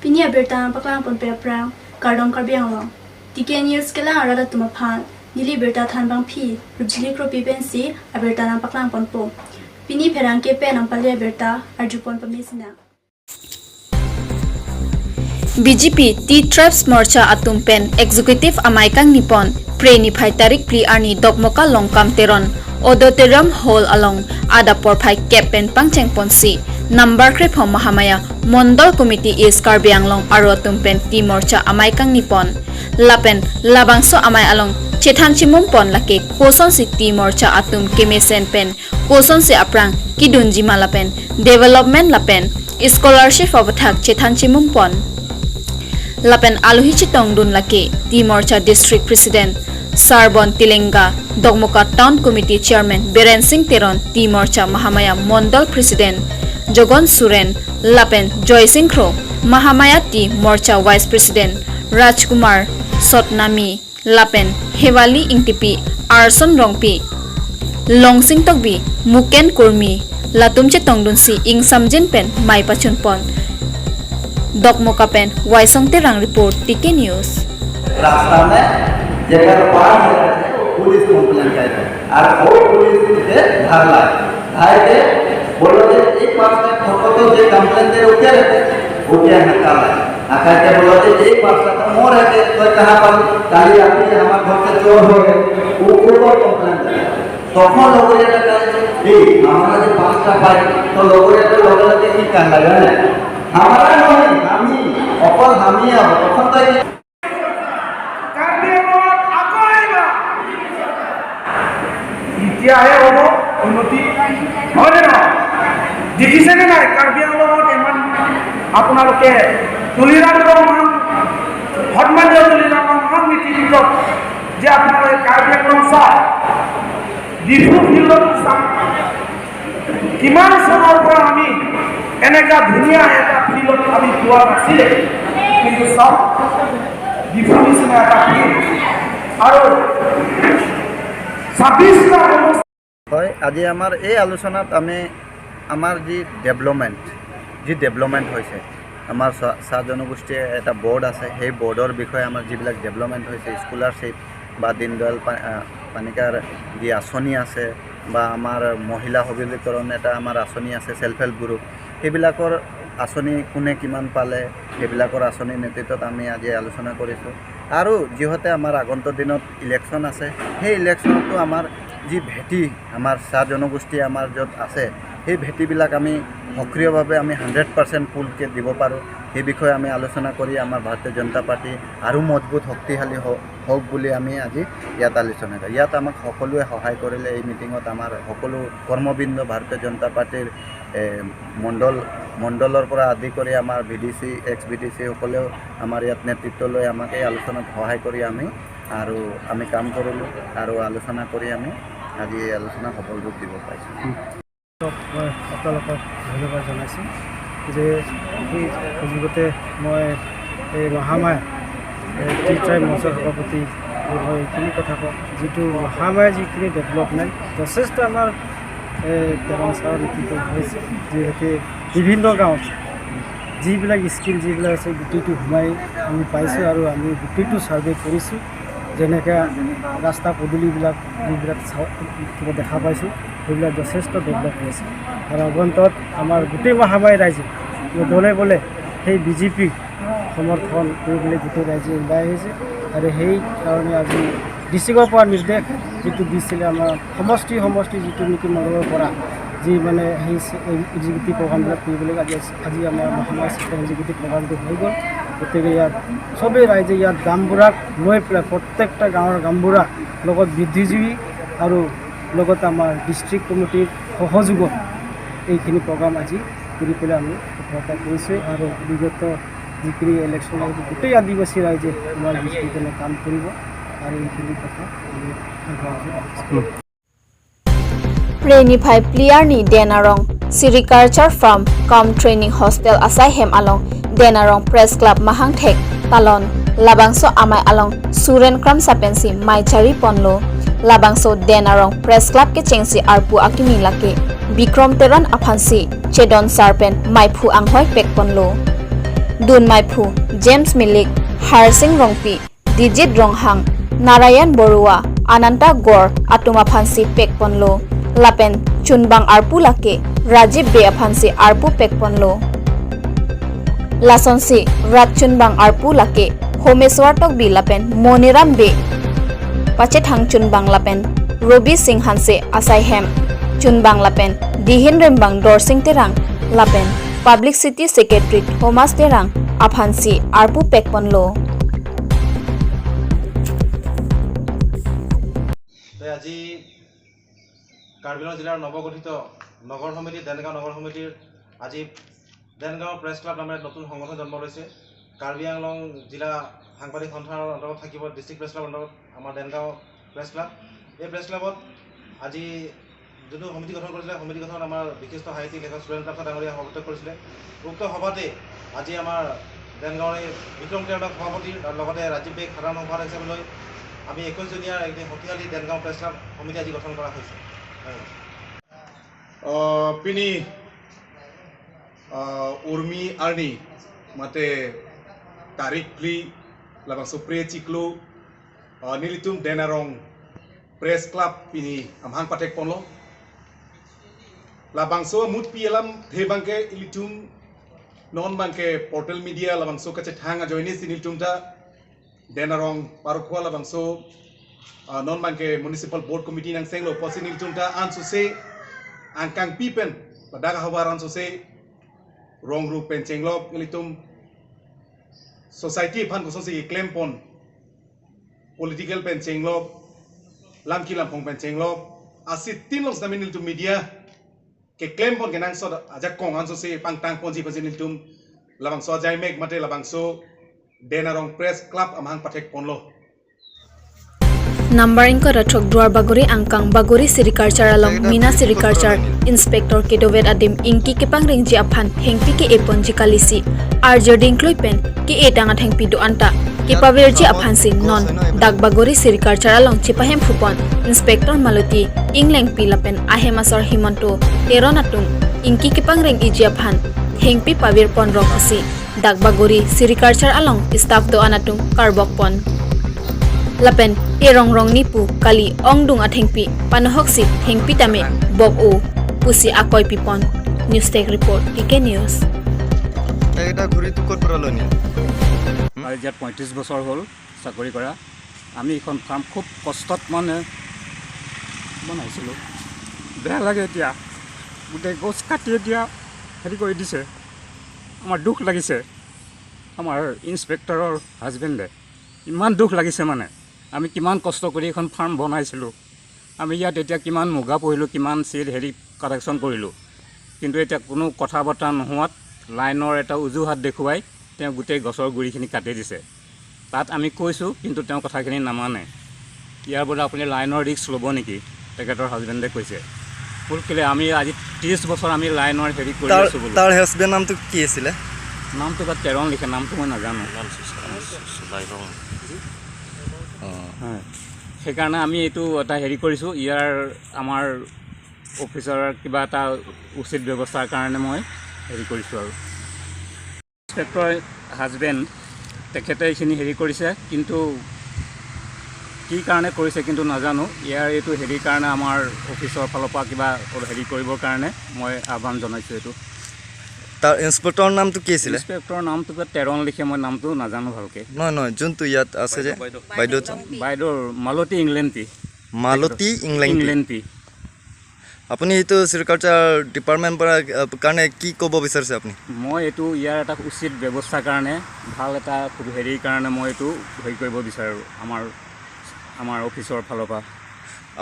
Pini abirta paklang pon pe prang kardong karbiang long. TK News kela arada tuma phan nili birta thanbang phi rubjili kropi pen si abirta nang paklang pon po. Pini pherang ke pe nang pali abirta arjupon pamisina. BJP Tea Tribes Morcha atum pen Executive Amaikang Nippon Preni phai tarik pli arni Dokmoka Longkam Teron Auditorium Hall along Adapor phai kep pen pangcheng ponsi number kre phom Mahamaya Mondal Committee is Karbi Anglong aro atum pen Tea Morcha Amaikang Nippon Lapen Labangso Amai along Chethan Chimum pon lake Koson si Tea Morcha atum Kemesen pen Koson si aprang Kidunjima lapen Development lapen Scholarship abathak Chethan Chimum pon Lapen Aluhi Chitong dun lake Tea Morcha District President Sarbon Tilenga Dokmoka Town Committee Chairman Biren Singh Teron Tea Morcha Mahamaya Mondal President Jogon Suren Lapen Joy Singh Khro Mahamaya Tea Morcha Vice President Rajkumar Sotnami Lapen Hewali Ingtipi Arson Rongpi Longsing Tokbi Muken Kurmi Latum Chitong dun si Ing Samjin pen Mai Pachun pon Dokmoka pen Waisong Terang report TK News. रास्ता में जेकर पास police complain करे और वो police के धरला धाय के बोलो जे एक पास में फोटो तो जे कंप्लेन दे ओके रहते ओके हकाला आका के बोलो जे एक पास का मोर है तो कहां पर काली रात्रि हमार घर से चोर हो गए वो ऊपर कंप्लेन दे তখন লগরিয়াটা এই আমরা যে পাঁচটা পাই তো লগরিয়াটা লগে কি কান লাগে না আমরা নয় আমি অকল আমি আব তখন তো কাৰ্বি আংলঙত আকৌ আহিবা, তেতিয়াহে হ'ব উন্নতি, হয়নে নহয়? দেখিছেনে নাই কাৰ্বি আংলঙত ইমান আপোনালোকে তুলিৰাম ৰংহাং, সন্মানীয় তুলিৰাম ৰংহাং নেতৃত্বত যে আপোনালোকে কাৰ্বি আংলং চাওক, ডিফু ফিল্ডত চাওক, কিমান চনৰ পৰা আমি এনেকুৱা ধুনীয়া এটা ফিল্ডত আমি পোৱা নাছিলে। কিন্তু চাওক, ডিফু নিচিনা এটা ফিল্ড আৰু 26টা সমষ্টি। হয়, আজি আমাৰ এই আলোচনাত আমি আমাৰ যি ডেভেলপমেণ্ট হৈছে, আমাৰ চাহ জনগোষ্ঠীৰ এটা বৰ্ড আছে, সেই বৰ্ডৰ বিষয়ে আমাৰ যিবিলাক ডেভেলপমেণ্ট হৈছে, স্কলাৰশ্বিপ বা দীনদয়াল পানিকাৰ যি আঁচনি আছে বা আমাৰ মহিলা সবলীকৰণ এটা আমাৰ আঁচনি আছে, চেল্ফ হেল্প গ্ৰুপ, সেইবিলাকৰ আঁচনি কোনে কিমান পালে, সেইবিলাকৰ আঁচনিৰ নেতৃত্বত আমি আজি আলোচনা কৰিছোঁ। আৰু যিহেতু আমাৰ আগন্তুক দিনত ইলেকশ্যন আছে, সেই ইলেকশ্যনতো আমাৰ যি ভেটি আমাৰ চাহ জনগোষ্ঠী আমাৰ য'ত আছে, সেই ভেটিবিলাক আমি সক্ৰিয়ভাৱে আমি 100% ফুলকৈ দিব পাৰোঁ, সেই বিষয়ে আমি আলোচনা কৰি আমাৰ ভাৰতীয় জনতা পাৰ্টী আৰু মজবুত শক্তিশালী হওক বুলি আমি আজি ইয়াত আলোচনা কৰোঁ। ইয়াত আমাক সকলোৱে সহায় কৰিলে। এই মিটিঙত আমাৰ সকলো কৰ্মবৃন্দ, ভাৰতীয় জনতা পাৰ্টীৰ মণ্ডলৰ পৰা আদি কৰি আমাৰ ভিডিচি, এক্স ভিডিচি সকলেও আমাৰ ইয়াত নেতৃত্ব লৈ আমাক এই আলোচনাত সহায় কৰি আমি আৰু আমি কাম কৰিলোঁ আৰু আলোচনা কৰি আমি আজি এই আলোচনা সফল ৰূপ দিব পাৰিছোঁ। মই আপোনালোকক ধন্যবাদ জনাইছোঁ যে সেই সুযোগতে মই এই মহামায়া টি ট্ৰাইব মঞ্চৰ সভাপতি মই এইখিনি কথা কওঁ, যিটো মহামায়া যিখিনি ডেভেলপমেণ্ট যথেষ্ট আমাৰ এই তেৰং ছাৰৰ নেতৃত্বত হৈছে, যিহেতু বিভিন্ন গাঁৱত যিবিলাক স্কিম যিবিলাক আছে গোটেইটো সোমাই আমি পাইছোঁ আৰু আমি গোটেইটো ছাৰ্ভে কৰিছোঁ। যেনেকৈ ৰাস্তা পদূলিবিলাক যিবিলাক কিবা দেখা পাইছোঁ, সেইবিলাক যথেষ্ট ডেভেলপ হৈছে আৰু আগন্তত আমাৰ গোটেই মহামাৰী ৰাইজে দলে বলে সেই বিজেপিক সমৰ্থন কৰিবলৈ গোটেই ৰাইজে ওলাই আহিছে। আৰু সেইকাৰণে আজি ডিষ্ট্ৰিক্টৰ পৰা নিৰ্দেশ যিটো দিছিলে, আমাৰ সমষ্টি সমষ্টি যিটো নেকি মণ্ডলৰ পৰা যি মানে সেই এক্সিকিউটিভ প্ৰগ্ৰামবিলাক কৰিবলৈ আজি আমাৰ মহামাৰী চিষ্টেম এক্সিকিউটিভ প্ৰগ্ৰামটো হৈ গ'ল। গতিকে ইয়াত চবেই ৰাইজে ইয়াত গামবুঢ়াক লৈ পেলাই প্ৰত্যেকটা গাঁৱৰ গামবুঢ়া লগত বুদ্ধিজীৱী আৰু লগত আমাৰ ডিষ্ট্ৰিক্ট কমিটিৰ সহযোগত এইখিনি প্ৰগ্ৰাম আজি কৰি পেলাই আমি সফলতা কৰিছোঁ। আৰু বিগত যিখিনি ইলেকশ্যন আহিব, গোটেই আদিবাসী ৰাইজে আমাৰ বিজেপিৰ কাৰণে কাম কৰিব আৰু এইখিনি কথা আমি আগবঢ়াইছোঁ। Preni phai pliar ni Denarong Sericulture Farm cum Training Hostel asai hem along Denarong Press Club mahang thek talon labangso amai along Suren Kram sapensi maichari ponlo labangso Denarong Press Club ke chengsi arpu akimi lake Bikram Teron aphansi chedon sarpen maiphu anghoi pek ponlo. Dunmai Phu James Milik Harsing Rongpi Dijit Ronghang Narayan Barua Ananta Gor Atuma Phansi Pekponlo Lapen Chunbang Arpu Lake Rajib Be Phansi Arpu Pekponlo Lasonsi Ratchunbang Arpu Lake Homeswar Tokbi Lapen Moniram Be Pachethang Chunbang Lapen Robi Singh Hanse Asai Hem Chunbang Lapen Dihin Rembang Dorsing Terang Lapen Public City Secretary Thomas Terang Aphansi Arpu Pekponlo. আজি কাৰ্বি আংলং জিলাৰ নৱগঠিত নগৰ সমিতি দেনগাঁও নগৰ সমিতিৰ আজি দেনগাঁও press club নামেৰে নতুন সংগঠন জন্ম লৈছে। কাৰ্বি আংলং জিলা সাংবাদিক সন্থাৰ অন্তৰ্গত থাকিব ডিষ্ট্ৰিক্ট প্ৰেছ ক্লাবৰ অন্তৰ্গত আমাৰ দেনগাঁও প্ৰেছ ক্লাব। এই প্ৰেছ ক্লাবত আজি যোনটো সমিতি গঠন কৰিছিলে, সমিতি গঠনত আমাৰ বিশিষ্ট সাহিত্যিক লেখক সুৰেণ তাপসা ডাঙৰীয়া সভাপতিত্ব কৰিছিলে। উক্ত সভাতেই আজি আমাৰ দেনগাঁৱৰ এই বিক্ৰম তেৰণক সভাপতিৰ লগতে ৰাজীৱ বেগ সাধাৰণ সম্পাদক হিচাপে লৈ আমি 21জনীয়া এক শক্তিশালী দেনগাঁও প্ৰেছ ক্লাব সমিতি আজি গঠন কৰা হৈছে। Pini Urmi Arni mate tarik pli labang supre ciklu nilitum denarong press club pini amhang patek ponlo labang so mut pi elam thebangke ilitum non bangke portal media labang so kache thanga joinis nilitum ta denarong parukwa labang so non bangke municipal board committee nang senglo posi nilitum ta ansu se angkang pipen padaga habar ansu se rong ru pen chenglok ilitum society phan ko se claim pon political pen chenglok lamki lampong pen chenglok asit tin long stamin ilitum media ke claim pon kenang so ajak kong ansu se pangtang ponji ponji nilitum labang so jai mek mate labang so denarong press club amhang pathek ponlo. Numbering ko rathok duar bagori angkang bagori sericulture along Mina sericulture inspector kedovet adim ingki kepang ringji aphan thengpi ke eponji kalisi arjer dingkloi pen ke etanga thengpi do anta ke paverji aphansi non dak bagori sericulture along chipahem phupon inspector Malati ingleng pilapen ahemasor Himanto teronatung ingki kepang ring iji aphan thengpi pavir pon rokhasi dak bagori sericulture along staff do anatung karbok pon lapen erong rong nipu kali ongdung athengpi panohoksi thengpi tame bok o pusi akoi pipon. News Tech report TK news. এটা ঘূৰি তো ক'ত পৰা lonely আৰু ইয়াত 35 বছৰ হ'ল চাকৰি কৰা। আমি এইখন ফাৰ্ম খুব কষ্টত মানে বনাইছিলোঁ। বেয়া লাগে এতিয়া গোটেই গছ কাটি এতিয়া হেৰি কৰি দিছে, আমাৰ দুখ লাগিছে। আমাৰ ইনস্পেক্টৰৰ হাজবেণ্ডে ইমান দুখ লাগিছে, মানে আমি কিমান কষ্ট কৰি এইখন ফাৰ্ম বনাইছিলোঁ। আমি ইয়াত এতিয়া কিমান মুগা পুহিলোঁ, কিমান চিড হেৰি কালেকশ্যন কৰিলোঁ, কিন্তু এতিয়া কোনো কথা বতৰা নোহোৱাত লাইনৰ এটা অজুহাত দেখুৱাই তেওঁ গোটেই গছৰ গুৰিখিনি কাটি দিছে। তাত আমি কৈছোঁ, কিন্তু তেওঁ কথাখিনি নামানে। ইয়াৰ বোলে আপুনি লাইনৰ ৰিস্ক ল'ব নেকি, তেখেতৰ হাজবেণ্ডে কৈছে। বোল কেলৈ আমি আজি 30 বছৰ আমি লাইনৰ হেৰি কৰি আছোঁ বোলো। তাৰ হাজবেণ্ড নামটো কি আছিলে? নামটো বা তেৰণ লিখে, নামটো মই নাজানো। হয়, সেইকাৰণে আমি এইটো এটা হেৰি কৰিছোঁ। ইয়াৰ আমাৰ অফিচাৰৰ কিবা এটা উচিত ব্যৱস্থাৰ কাৰণে মই হেৰি কৰিছোঁ। আৰু ইনস্পেক্টৰ হাজবেণ্ড তেখেতে এইখিনি হেৰি কৰিছে, কিন্তু কি কাৰণে কৰিছে কিন্তু নাজানো। ইয়াৰ এইটো হেৰিৰ কাৰণে আমাৰ অফিচৰ ফালৰ পৰা কিবা হেৰি কৰিবৰ কাৰণে মই আহ্বান জনাইছোঁ। এইটো তাৰ ইনস্পেক্টৰৰ নামটো কি আছিলে? ইনস্পেক্টৰৰ নামটো তেৰণ লিখে, মই নামটো নাজানো ভালকৈ। নহয় নহয়, যোনটো ইয়াত আছে যে বাইদেউ, বাইদেউৰ মালতী ইংলেণ্ডপি। মালতী ইংলেণ্ডপি। আপুনি এইটো চেৰিকালচাৰ ডিপাৰ্টমেণ্ট পৰা কাৰণে কি ক'ব বিচাৰিছে আপুনি? মই এইটো ইয়াৰ এটা উচিত ব্যৱস্থাৰ কাৰণে, ভাল এটা হেৰিৰ কাৰণে মই এইটো হেৰি কৰিব বিচাৰোঁ আমাৰ অফিচৰ ফালৰ পৰা।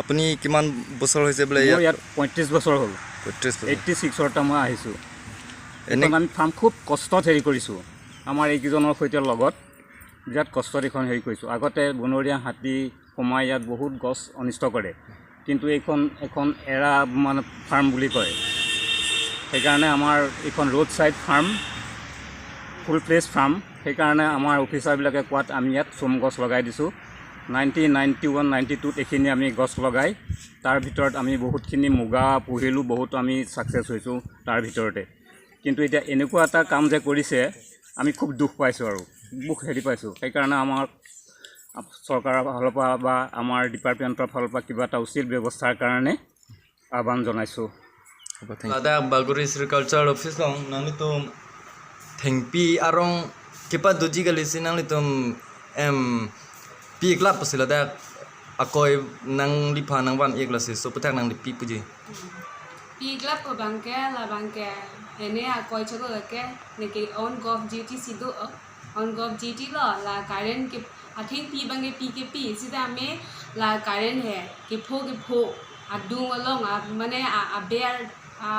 আপুনি কিমান বছৰ হৈছে বোলে? ইয়াত 35 বছৰ হ'ল। 35 বছৰ। 86ৰ মই আহিছোঁ। এইখন আমি ফাৰ্ম খুব কষ্টত হেৰি কৰিছোঁ, আমাৰ এইকেইজনৰ সৈতে লগত বিৰাট কষ্টত এইখন হেৰি কৰিছোঁ। আগতে বনৰীয়া হাতী সোমাই ইয়াত বহুত গছ অনিষ্ট কৰে, কিন্তু এইখন এখন এৰা মানে ফাৰ্ম বুলি কয়, সেইকাৰণে আমাৰ এইখন road side farm, full fledge farm. সেইকাৰণে আমাৰ অফিচাৰবিলাকে কোৱাত আমি ইয়াত চোম গছ লগাই দিছোঁ। 1991, 92ত এইখিনি আমি গছ লগাই তাৰ ভিতৰত আমি বহুতখিনি মুগা পুহিলোঁ, বহুত আমি ছাকচেছ হৈছোঁ তাৰ ভিতৰতে। কিন্তু এতিয়া এনেকুৱা এটা কাম যে কৰিছে, আমি খুব দুখ পাইছোঁ আৰু মুখ হেৰি পাইছোঁ। সেইকাৰণে আমাক চৰকাৰৰ ফালৰ পৰা বা আমাৰ ডিপাৰ্টমেণ্টৰ ফালৰ পৰা কিবা এটা উচিত ব্যৱস্থাৰ কাৰণে আহ্বান জনাইছোঁ। Ada Baguri Sericulture Office long nang itu thengpi arong kipa duji gali si nang itu em pi klap pasila da akoi nang lipa nang wan ek lasi so putak nang pi puji pi klap ko bangke la bangke ene akoi chogo ke neke on gov gt sido on gov gt lo la current ke athing pi bangke pi ke pi sida me la current he ke pho adung along a mane a bear a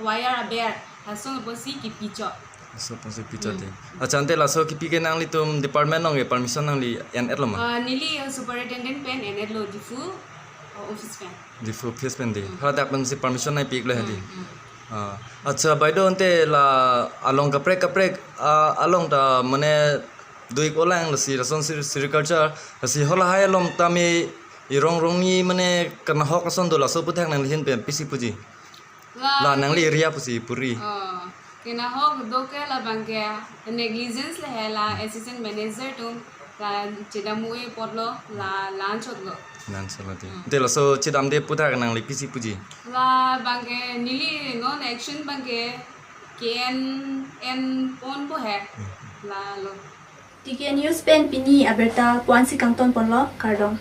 wire a bear aso posi ki picho so posi picho te acha ante la so ki pi ke nang li tum department nong e permission nang li en et lo ma nili superintendent pen en et lo difu office pen difu office pen de hala da pan si permission nai pi le hadi আচ্ছা বাইদেউ ante la along kapre kapre along ta mane dui kolang la si rason sericulture si hola hai along tami irong rongi mane kana hok ason do la so puthak nang hin pen pisi puji la nang li area pusi puri kena hok do ke la bangke negligence le la assistant manager tum la chidamui potlo la lunch otlo nan salati de la so chidam de puthak nang li pisi puji la bangke nili non action bangke ken en pon po he la lo TK News pen pini aberta puan si kangton ponlo kardong.